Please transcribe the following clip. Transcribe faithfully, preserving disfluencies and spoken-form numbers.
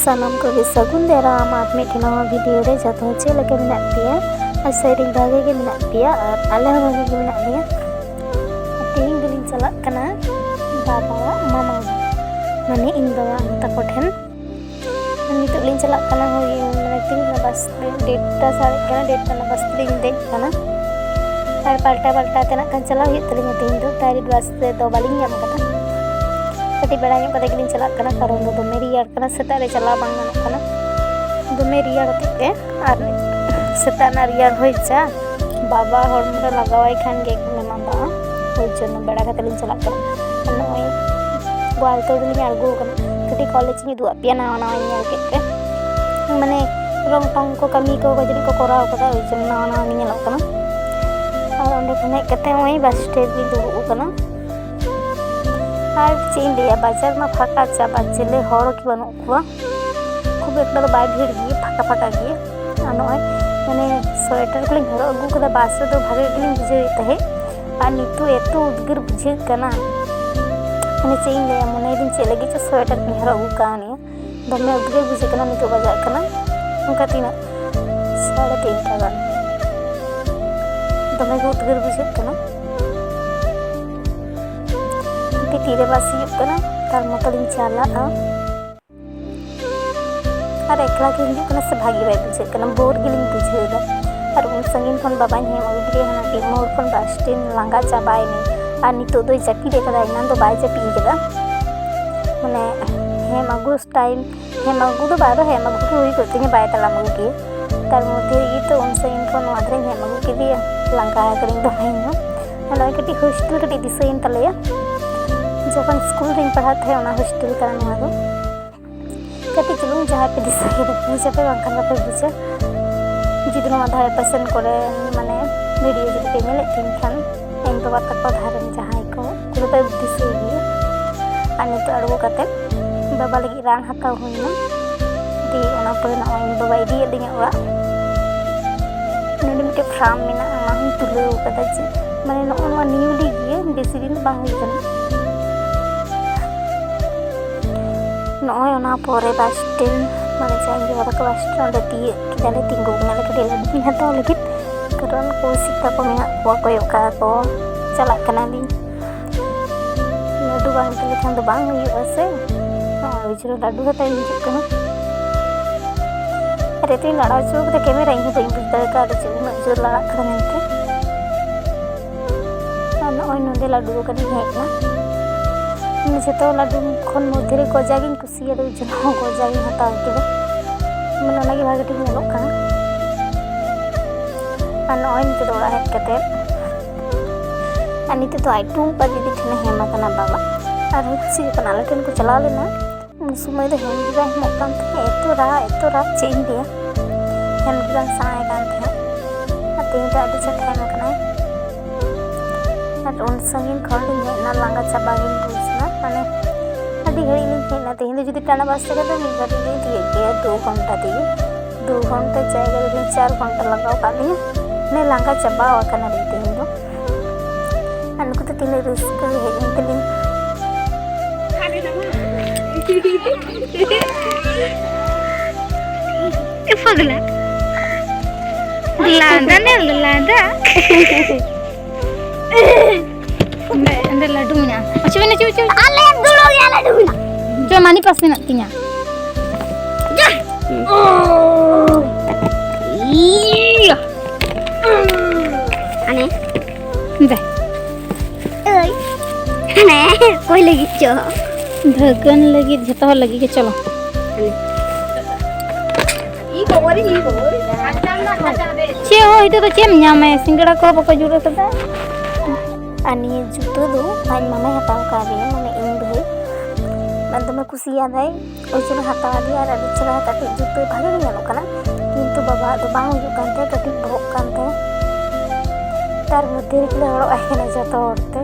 ᱥᱟᱱᱟᱢ ᱠᱚᱜᱮ ᱥᱟᱹᱜᱩᱱ ᱫᱟᱨᱟᱢ ᱟᱨ ᱢᱤᱫᱴᱮᱱ ᱱᱟᱣᱟ ᱵᱷᱤᱰᱤᱭᱳ ᱨᱮ᱾ ᱡᱚᱛᱚ ᱦᱚᱲ ᱪᱮᱫ ᱞᱮᱠᱟ ᱢᱮᱱᱟᱜ ᱯᱮᱭᱟ? ᱟᱥᱟᱭᱮᱫᱟᱹᱧ ᱵᱷᱟᱜᱮ ᱜᱮ ᱢᱮᱱᱟᱜ ᱯᱮᱭᱟ ᱟᱨ ᱟᱞᱮ ᱦᱚᱸ ᱵᱷᱟᱜᱮ ᱜᱮ ᱢᱮᱱᱟᱜ ᱞᱮᱭᱟ᱾ ᱛᱮᱦᱮᱧ ᱫᱚᱞᱤᱧ ᱪᱟᱞᱟᱜ ᱠᱟᱱᱟ ᱵᱟᱵᱟᱣᱟᱜ ᱢᱟᱢᱟ, ᱢᱟᱱᱮ ᱤᱧ ᱵᱟᱵᱟ ᱛᱟᱠᱚ ᱴᱷᱮᱱ᱾ ᱱᱤᱛᱚᱜ ᱞᱤᱧ ᱪᱟᱞᱟᱜ ᱠᱟᱱᱟ, ᱦᱳᱭ, ᱢᱟᱱᱮ ᱛᱤᱱᱟᱹᱜ ᱨᱮᱱᱟᱜ ᱵᱟᱥ? ᱰᱮᱴᱴᱟ ᱥᱟᱨᱮᱡ ᱠᱟᱱᱟ, ᱰᱮᱴᱴᱟ ᱨᱮᱱᱟᱜ ᱵᱟᱥ ᱛᱮᱞᱤᱧ ᱫᱮᱡ ᱠᱟᱱᱟ᱾ ᱟᱨ ᱯᱟᱞᱴᱟ ᱯᱟᱞᱴᱟ ᱛᱮ ᱱᱟᱜ ᱠᱷᱟᱱ ᱪᱟᱞᱟᱣ ᱦᱩᱭᱩᱜ ᱛᱟᱹᱞᱤᱧᱟ᱾ ᱛᱮᱦᱮᱧ ᱫᱚ ᱰᱟᱭᱨᱮᱠᱴ ᱵᱟᱥ ᱛᱮᱫᱚ ᱵᱟᱹᱞᱤᱧ ᱧᱟᱢ ᱠᱟᱫᱟ, ᱠᱟᱹᱴᱤᱡ ᱵᱮᱲᱟ ᱧᱚᱜ ᱠᱟᱛᱮ ᱜᱮᱞᱤᱧ ᱪᱟᱞᱟᱜ ᱠᱟᱱᱟ, ᱠᱟᱨᱚᱱ ᱫᱚ ᱫᱚᱢᱮ ᱨᱮᱭᱟᱲ ᱠᱟᱱᱟ, ᱥᱮᱛᱟᱜ ᱨᱮ ᱪᱟᱞᱟᱣ ᱵᱟᱝ ᱜᱟᱱᱚᱜ ᱠᱟᱱᱟ, ᱫᱚᱢᱮ ᱨᱮᱭᱟᱲ ᱦᱚᱛᱮᱡ ᱛᱮ᱾ ᱟᱨ ᱥᱮᱛᱟᱜ ᱨᱮᱱᱟᱜ ᱨᱮᱭᱟᱲ ᱦᱚᱭ ᱪᱟ ᱵᱟᱵᱟ ᱦᱚᱲᱢᱚ ᱨᱮ ᱞᱟᱜᱟᱣᱟᱭ ᱠᱷᱟᱱ ᱜᱮ ᱮᱠᱫᱚᱢᱮ ᱢᱟᱸᱫᱟᱜᱼᱟ᱾ ᱳᱭ ᱡᱚᱱᱱᱚ ᱵᱮᱲᱟ ᱠᱟᱛᱮ ᱞᱤᱧ ᱪᱟᱞᱟᱜ ᱠᱟᱱᱟ᱾ ᱟᱨ ᱱᱚᱜᱼᱚᱭ ᱜᱳᱣᱟᱞᱛᱳᱲ ᱨᱮᱞᱤᱧ ᱟᱬᱜᱚ ᱟᱠᱟᱱᱟ, ᱠᱟᱹᱴᱤᱡ ᱠᱚᱞᱮᱡᱽ ᱤᱧ ᱩᱫᱩᱜ ᱟᱫ ᱯᱮᱭᱟ, ᱱᱟᱣᱟ ᱱᱟᱣᱟᱧ ᱧᱮᱞ ᱠᱮᱫ ᱛᱮ, ᱢᱟᱱᱮ ᱨᱚᱝ ᱴᱚᱝ ᱠᱚ ᱠᱟᱹᱢᱤ ᱠᱚ ᱡᱟᱹᱱᱤᱡ ᱠᱚ ᱠᱚᱨᱟᱣ ᱠᱟᱫᱟ, ᱳᱭ ᱡᱚᱱᱱᱚ ᱱᱟᱣᱟ ᱱᱟᱣᱟ ᱜᱮ ᱧᱮᱞᱚᱜ ᱠᱟᱱᱟ᱾ ᱟᱨ ᱚᱸᱰᱮ ᱠᱷᱚᱱ ᱦᱮᱡ ᱠᱟᱛᱮ ᱱᱚᱜᱼᱚᱭ ᱵᱟᱥ ᱥᱴᱮᱱᱰ ᱨᱤᱧ ᱫᱩᱲᱩᱵ ᱟᱠᱟᱱᱟ᱾ ᱟᱨ ᱪᱮᱫ ᱤᱧ ᱞᱟᱹᱭᱟ, ᱵᱟᱡᱟᱨ ᱢᱟ ᱯᱷᱟᱸᱠᱟ ᱪᱟᱵᱟ, ᱪᱤᱞᱤ ᱦᱚᱲ ᱜᱮ ᱵᱟᱹᱱᱩᱜ ᱠᱚᱣᱟ, ᱠᱷᱩᱵ ᱮᱠᱴᱟ ᱫᱚ ᱵᱟᱭ ᱵᱷᱤᱲ ᱜᱮ, ᱯᱷᱟᱸᱠᱟ ᱯᱷᱟᱸᱠᱟ ᱜᱮ᱾ ᱟᱨ ᱱᱚᱜᱼᱚᱭ ᱢᱟᱱᱮ ᱥᱳᱭᱮᱴᱟᱨ ᱠᱚᱞᱤᱧ ᱦᱚᱨᱚᱜ ᱟᱹᱜᱩ ᱠᱟᱫᱟ, ᱵᱟᱥ ᱨᱮᱫᱚ ᱵᱷᱟᱜᱮ ᱜᱮᱞᱤᱧ ᱵᱩᱡᱷᱟᱹᱣᱮᱫ ᱛᱟᱦᱮᱸᱫ, ᱟᱨ ᱱᱤᱛᱚᱜ ᱮᱛᱚ ᱩᱫᱽᱜᱟᱹᱨ ᱵᱩᱡᱷᱟᱹᱜ ᱠᱟᱱᱟ, ᱢᱟᱱᱮ ᱪᱮᱫ ᱤᱧ ᱞᱟᱹᱭᱟ, ᱢᱚᱱᱮᱭᱮᱫᱟᱹᱧ ᱪᱮᱫ ᱞᱟᱹᱜᱤᱫ ᱪᱚ ᱥᱳᱭᱮᱴᱟᱨ ᱠᱚᱧ ᱦᱚᱨᱚᱜ ᱟᱹᱜᱩ ᱠᱟᱣᱱᱤᱭᱟ᱾ ᱫᱚᱢᱮ ᱩᱫᱽᱜᱟᱹᱨ ᱵᱩᱡᱷᱟᱹᱜ ᱠᱟᱱᱟ᱾ ᱱᱤᱛᱚᱜ ᱵᱟᱡᱟᱜ ᱠᱟᱱᱟ ᱚᱱᱠᱟ ᱛᱤᱱᱟᱹᱜ, ᱥᱟᱲᱮ ᱛᱤᱱᱴᱟ ᱜᱟᱱ᱾ ᱫᱚᱢᱮ ᱜᱮ ᱩᱫᱽᱜᱟᱹᱨ ᱵᱩᱡᱷᱟᱹᱜ ᱠᱟᱱᱟ᱾ ᱦᱟᱯᱮ ᱛᱤᱨᱮ ᱵᱟᱥ ᱦᱤᱡᱩᱜ ᱠᱟᱱᱟ, ᱛᱟᱨ ᱢᱚᱛᱚ ᱞᱤᱧ ᱪᱟᱞᱟᱜᱼᱟ᱾ ᱟᱨ ᱮᱠᱞᱟ ᱜᱮ ᱦᱤᱡᱩᱜ ᱠᱟᱱᱟ ᱥᱮ ᱵᱷᱟᱜᱮ ᱵᱟᱭ ᱵᱩᱡᱷᱟᱹᱜ ᱠᱟᱱᱟ, ᱵᱳᱨ ᱜᱮᱞᱤᱧ ᱵᱩᱡᱷᱟᱹᱣ ᱮᱫᱟ᱾ ᱟᱨ ᱩᱱ ᱥᱟᱺᱜᱤᱧ ᱠᱷᱚᱱ ᱵᱟᱵᱟᱧ ᱦᱮᱢ ᱟᱹᱜᱩ ᱠᱮᱫᱮᱭᱟ, ᱦᱟᱱᱟ ᱴᱤ ᱢᱳᱲ ᱠᱷᱚᱱ ᱵᱟᱥ ᱥᱴᱮᱱᱰ ᱞᱟᱸᱜᱟ ᱪᱟᱵᱟᱭᱮᱱᱟᱹᱧ᱾ ᱟᱨ ᱱᱤᱛᱚᱜ ᱫᱚᱭ ᱡᱟᱹᱯᱤᱫ ᱟᱠᱟᱫᱟ, ᱮᱱᱟᱝ ᱫᱚ ᱵᱟᱭ ᱡᱟᱹᱯᱤᱫ ᱟᱠᱟᱫᱟ᱾ ᱢᱟᱱᱮ ᱦᱮᱢ ᱟᱹᱜᱩ ᱴᱟᱭᱤᱢ, ᱦᱮᱢ ᱟᱹᱜᱩ ᱫᱚ ᱵᱟᱭ ᱦᱮᱢ ᱟᱹᱜᱩ ᱜᱮ ᱦᱩᱭ ᱠᱚᱜ ᱛᱤᱧᱟ, ᱵᱟᱭ ᱛᱟᱲᱟᱢ ᱟᱹᱜᱩ ᱠᱮᱭᱟ᱾ ᱛᱟᱨ ᱢᱚᱫᱽᱫᱷᱮ ᱨᱮᱜᱮ ᱛᱚ ᱩᱱ ᱥᱟᱺᱜᱤᱧ ᱠᱷᱚᱱ ᱱᱚᱣᱟ ᱫᱷᱟᱨᱮᱧ ᱦᱮᱢ ᱟᱹᱜᱩ ᱠᱮᱫᱮᱭᱟ, ᱞᱟᱸᱜᱟ ᱟᱠᱟᱱᱟᱹᱧ ᱫᱚᱢᱮ ᱤᱧ ᱦᱚᱸ᱾ ᱟᱨ ᱱᱚᱜᱼᱚᱭ ᱠᱟᱹᱴᱤᱡ ᱦᱳᱥᱴᱮᱞ ᱠᱟᱹᱴᱤᱡ ᱫᱤᱥᱟᱹᱭᱮᱱ ᱛᱟᱞᱮᱭᱟ, ᱡᱚᱠᱷᱚᱱ ᱥᱠᱩᱞ ᱨᱤᱧ ᱯᱟᱲᱦᱟᱜ ᱛᱟᱦᱮᱸᱫ ᱚᱱᱟ ᱦᱳᱥᱴᱮᱞ ᱠᱟᱱᱟ ᱱᱚᱣᱟ ᱫᱚ᱾ ᱠᱟᱹᱴᱤᱡ ᱪᱩᱞᱩᱝ ᱡᱟᱦᱟᱸᱭ ᱯᱮ ᱫᱤᱥᱟᱹᱭᱟ ᱵᱩᱡᱽ ᱟᱯᱮ, ᱵᱟᱝᱠᱷᱟᱱ ᱵᱟᱯᱮ ᱵᱩᱡᱟ᱾ ᱡᱩᱫᱤ ᱱᱚᱣᱟ ᱫᱷᱟᱨᱮ ᱯᱟᱥᱮᱱ ᱠᱚᱨᱮ ᱢᱟᱱᱮ ᱵᱷᱤᱰᱤᱭᱳ ᱡᱩᱫᱤ ᱯᱮ ᱧᱮᱞᱮᱫ ᱛᱤᱧ ᱠᱷᱟᱱ, ᱤᱧ ᱵᱟᱵᱟ ᱛᱟᱠᱚ ᱫᱷᱟᱨᱮᱱ ᱡᱟᱦᱟᱸᱭ ᱠᱚ, ᱩᱱᱠᱩ ᱫᱚᱯᱮ ᱫᱤᱥᱟᱹᱭ ᱜᱮᱭᱟ᱾ ᱟᱨ ᱱᱤᱛᱚᱜ ᱟᱬᱜᱚ ᱠᱟᱛᱮ ᱵᱟᱵᱟ ᱞᱟᱹᱜᱤᱫ ᱨᱟᱱ ᱦᱟᱛᱟᱣ ᱦᱩᱭᱱᱟ᱾ ᱫᱤᱭᱮ ᱚᱱᱟ ᱯᱚᱨᱮ ᱱᱚᱜᱼᱚᱭ ᱤᱧ ᱵᱟᱵᱟ ᱤᱫᱤᱭᱮᱫ ᱞᱤᱧᱟ ᱚᱲᱟᱜ᱾ ᱱᱚᱰᱮ ᱢᱤᱫᱴᱮᱡ ᱯᱷᱨᱟᱢ ᱢᱮᱱᱟᱜᱼᱟ, ᱚᱱᱟ ᱦᱚᱸᱧ ᱛᱩᱞᱟᱹᱣ ᱠᱟᱫᱟ, ᱡᱮ ᱢᱟᱱᱮ ᱱᱚᱜᱼᱚ ᱱᱚᱣᱟ ᱱᱤᱭᱩᱞᱤ ᱜᱮ, ᱵᱮᱥᱤ ᱫᱤᱱ ᱫᱚ ᱵᱟᱝ ᱦᱩᱭ ᱠᱟᱱᱟ᱾ ᱱᱚᱜᱼᱚᱭ ᱚᱱᱟ ᱯᱚᱨᱮ ᱵᱟᱥ ᱥᱴᱮᱱᱰ, ᱢᱟᱱᱮ ᱡᱟᱦᱟᱸ ᱤᱧ ᱵᱟᱵᱟ ᱛᱟᱠᱚ ᱵᱟᱥ ᱥᱴᱮᱱᱰ, ᱚᱸᱰᱮ ᱛᱤᱭᱟᱹᱜ ᱠᱮᱫᱟᱞᱮ, ᱛᱤᱸᱜᱩ ᱠᱟᱱᱟᱞᱮ ᱠᱟᱹᱴᱤᱡ ᱞᱟᱹᱰᱩ ᱠᱚᱧ ᱦᱟᱛᱟᱣ ᱞᱟᱹᱜᱤᱫ, ᱠᱟᱨᱚᱱ ᱠᱚ ᱥᱤᱠᱟ ᱠᱚ ᱢᱮᱱᱟᱜ ᱠᱚᱣᱟ, ᱠᱚᱭᱚᱜ ᱠᱟᱜᱼᱟ ᱠᱚ, ᱪᱟᱞᱟᱜ ᱠᱟᱱᱟᱞᱤᱧ᱾ ᱞᱟᱹᱰᱩ ᱵᱟᱝ ᱤᱫᱤ ᱞᱮᱠᱷᱟᱱ ᱫᱚ ᱵᱟᱝ ᱦᱩᱭᱩᱜᱼᱟ ᱥᱮ᱾ ᱱᱚᱜᱼᱚᱭ ᱩᱡᱽᱨᱟᱹ ᱞᱟᱹᱰᱩ ᱦᱟᱛᱟᱣ ᱤᱧ ᱦᱤᱡᱩᱜ ᱠᱟᱱᱟ᱾ ᱟᱨ ᱮᱛᱚᱧ ᱞᱟᱲᱟ ᱦᱚᱪᱚ ᱠᱟᱫᱟ ᱠᱮᱢᱮᱨᱟ, ᱤᱧ ᱦᱚᱸ ᱵᱟᱹᱧ ᱵᱩᱡᱽ ᱫᱟᱲᱮ ᱠᱟᱣᱫᱟ ᱪᱮᱫ ᱩᱱᱟᱹᱜ ᱡᱳᱨ ᱞᱟᱲᱟᱜ ᱠᱟᱱᱟ ᱢᱮᱱᱛᱮ᱾ ᱟᱨ ᱱᱚᱜᱼᱚᱭ ᱱᱚᱰᱮ ᱞᱟᱹᱰᱩ ᱫᱚᱠᱟᱱᱤᱧ ᱦᱮᱡ ᱮᱱᱟ᱾ ᱢᱟᱱᱮ ᱡᱷᱚᱛᱚ ᱞᱟᱹᱰᱩ ᱠᱷᱚᱱ ᱢᱚᱫᱽᱫᱷᱮ ᱨᱮ ᱜᱚᱡᱟ ᱜᱤᱧ ᱠᱩᱥᱤᱭᱟᱫᱟ, ᱩᱡᱽᱨᱟᱹ ᱦᱚᱸ ᱜᱚᱡᱟ ᱜᱤᱧ ᱦᱟᱛᱟᱣ ᱠᱮᱫᱟ᱾ ᱢᱟᱱᱮ ᱚᱱᱟᱜᱮ ᱵᱷᱟᱜᱮ ᱴᱷᱤᱠ ᱧᱮᱞᱚᱜ ᱠᱟᱱᱟ᱾ ᱟᱨ ᱱᱚᱜᱼᱚᱭ ᱱᱤᱛᱚᱜ ᱫᱚ ᱚᱲᱟᱜ ᱦᱮᱡ ᱠᱟᱛᱮᱫ, ᱟᱨ ᱱᱤᱛᱚᱜ ᱫᱚ ᱟᱡ ᱴᱩᱢᱯᱟ ᱫᱤᱫᱤ ᱴᱷᱮᱱᱮ ᱦᱮᱢ ᱟᱠᱟᱱᱟ ᱵᱟᱵᱟ᱾ ᱟᱨ ᱦᱩᱪᱤ ᱡᱚᱠᱷᱚᱱ ᱟᱞᱮ ᱴᱷᱮᱱ ᱠᱚ ᱪᱟᱞᱟᱣ ᱞᱮᱱᱟ, ᱩᱱ ᱥᱚᱢᱚᱭ ᱫᱚ ᱦᱮᱢ ᱜᱮ ᱵᱟᱭ ᱦᱮᱢᱚᱜ ᱠᱟᱱ ᱛᱟᱦᱮᱸᱫ, ᱮᱛᱚ ᱨᱟᱜ, ᱮᱛᱚ ᱨᱟᱜ, ᱪᱮᱫ ᱤᱧ ᱞᱟᱹᱭᱟ, ᱦᱮᱢ ᱜᱮ ᱵᱟᱝ ᱥᱟᱱᱟᱭᱮ ᱠᱟᱱ ᱛᱟᱦᱮᱸᱫ᱾ ᱟᱨ ᱛᱮᱦᱮᱧ ᱫᱚ ᱟᱹᱰᱤ ᱪᱮᱴ ᱦᱮᱢ ᱟᱠᱟᱱᱟᱭ᱾ ᱟᱨ ᱩᱱ ᱥᱟᱺᱜᱤᱧ ᱠᱷᱚᱱ ᱞᱤᱧ ᱦᱮᱡ ᱮᱱᱟ, ᱞᱟᱸᱜᱟ ᱪᱟᱵᱟ ᱜᱤᱧ ᱵᱩᱡᱽ ᱮᱫᱟ, ᱢᱟᱱᱮ ᱟᱹᱰᱤ ᱜᱷᱟᱹᱲᱤᱡ ᱞᱤᱧ ᱦᱮᱡ ᱮᱱᱟ᱾ ᱛᱮᱦᱮᱧ ᱫᱚ ᱡᱩᱫᱤ ᱴᱟᱲᱟᱝ ᱵᱟᱥ ᱛᱮᱜᱮ ᱫᱚ ᱢᱤᱫ ᱜᱷᱟᱹᱲᱤᱡ ᱞᱤᱧ ᱛᱤᱭᱳᱜ ᱠᱮᱭᱟ, ᱫᱩ ᱜᱷᱚᱱᱴᱟ ᱛᱮᱜᱮ, ᱫᱩ ᱜᱷᱚᱱᱴᱟ ᱡᱟᱭᱜᱟ ᱨᱮ ᱪᱟᱨ ᱜᱷᱚᱱᱴᱟ ᱞᱟᱜᱟᱣ ᱠᱟᱜ ᱞᱤᱧᱟ, ᱢᱟᱱᱮ ᱞᱟᱸᱜᱟ ᱪᱟᱵᱟ ᱟᱠᱟᱱᱟᱞᱤᱧ ᱛᱮᱦᱮᱧ ᱫᱚ᱾ ᱟᱨ ᱱᱩᱠᱩ ᱫᱚ ᱛᱤᱱᱟᱹᱜ ᱨᱟᱹᱥᱠᱟᱹ ᱦᱮᱡ ᱮᱱ ᱛᱟᱹᱞᱤᱧ᱾ ᱮ ᱯᱟᱜᱽᱞᱟ᱾ ᱞᱟᱸᱫᱟ ᱱᱮ ᱞᱟᱸᱫᱟ᱾ ᱚᱸᱰᱮ, ᱚᱸᱰᱮ ᱞᱟᱹᱰᱩ ᱢᱮᱱᱟᱜᱼᱟ᱾ ᱟᱪᱪᱷᱟ, ᱢᱮᱱᱟ, ᱪᱚ, ᱪᱚ᱾ ᱟᱞᱮ ᱫᱩᱲᱩᱵ ᱜᱮᱭᱟ ᱞᱟᱹᱰᱩ ᱢᱮᱱᱟᱜᱼᱟ᱾ ᱪᱚ, ᱢᱟᱱᱤ ᱯᱟᱥ ᱢᱮᱱᱟᱜ ᱛᱤᱧᱟ᱾ ᱡᱟ᱾ ᱤᱭᱟᱹ᱾ ᱟᱱᱮ᱾ ᱫᱮ᱾ ᱦᱟᱱᱮ ᱚᱠᱚᱭ ᱞᱟᱹᱜᱤᱫ ᱪᱚ? ᱵᱷᱟᱹᱜᱟᱹᱱ ᱞᱟᱹᱜᱤᱫ, ᱡᱷᱚᱛᱚ ᱦᱚᱲ ᱞᱟᱹᱜᱤᱫ ᱜᱮ, ᱪᱚᱞᱚ᱾ ᱪᱮᱫ ᱦᱚᱸ ᱱᱤᱛᱚᱜ ᱫᱚ ᱪᱮᱫ ᱮᱢ ᱧᱟᱢᱟ? ᱥᱤᱸᱜᱟᱲᱟ ᱠᱚᱦᱚᱸ ᱵᱟᱠᱚ ᱡᱩᱲᱟᱹ ᱠᱟᱫᱟ᱾ ᱟᱨ ᱱᱤᱭᱟᱹ ᱡᱩᱛᱟᱹ ᱫᱚ ᱟᱡ ᱢᱟᱢᱟᱭ ᱦᱟᱛᱟᱣ ᱠᱟᱣᱫᱮᱭᱟ, ᱢᱟᱱᱮ ᱤᱧ ᱵᱷᱟᱹᱭ᱾ ᱟᱨ ᱫᱚᱢᱮ ᱠᱩᱥᱤᱭᱟᱫᱟᱭ᱾ ᱩᱡᱽᱨᱟᱹ ᱦᱟᱛᱟᱣ ᱟᱫᱮᱭᱟ ᱟᱨ ᱟᱹᱰᱤ ᱪᱮᱦᱨᱟ ᱠᱟᱹᱴᱤᱡ ᱡᱩᱛᱟᱹ ᱵᱷᱟᱜᱮ ᱜᱮ ᱧᱮᱞᱚᱜ ᱠᱟᱱᱟ, ᱠᱤᱱᱛᱩ ᱵᱟᱵᱟᱣᱟᱜ ᱫᱚ ᱵᱟᱝ ᱦᱩᱭᱩᱜ ᱠᱟᱱ ᱛᱟᱭᱟ, ᱠᱟᱹᱴᱤᱡ ᱵᱚᱦᱚᱜ ᱠᱟᱱ ᱛᱟᱭᱟ᱾ ᱛᱟᱨ ᱢᱚᱫᱽᱫᱷᱮ ᱨᱮᱜᱮ ᱞᱮ ᱦᱚᱲᱚᱜ ᱟᱭ ᱠᱟᱱᱟ ᱡᱚᱛᱚ ᱦᱚᱲ ᱛᱮ᱾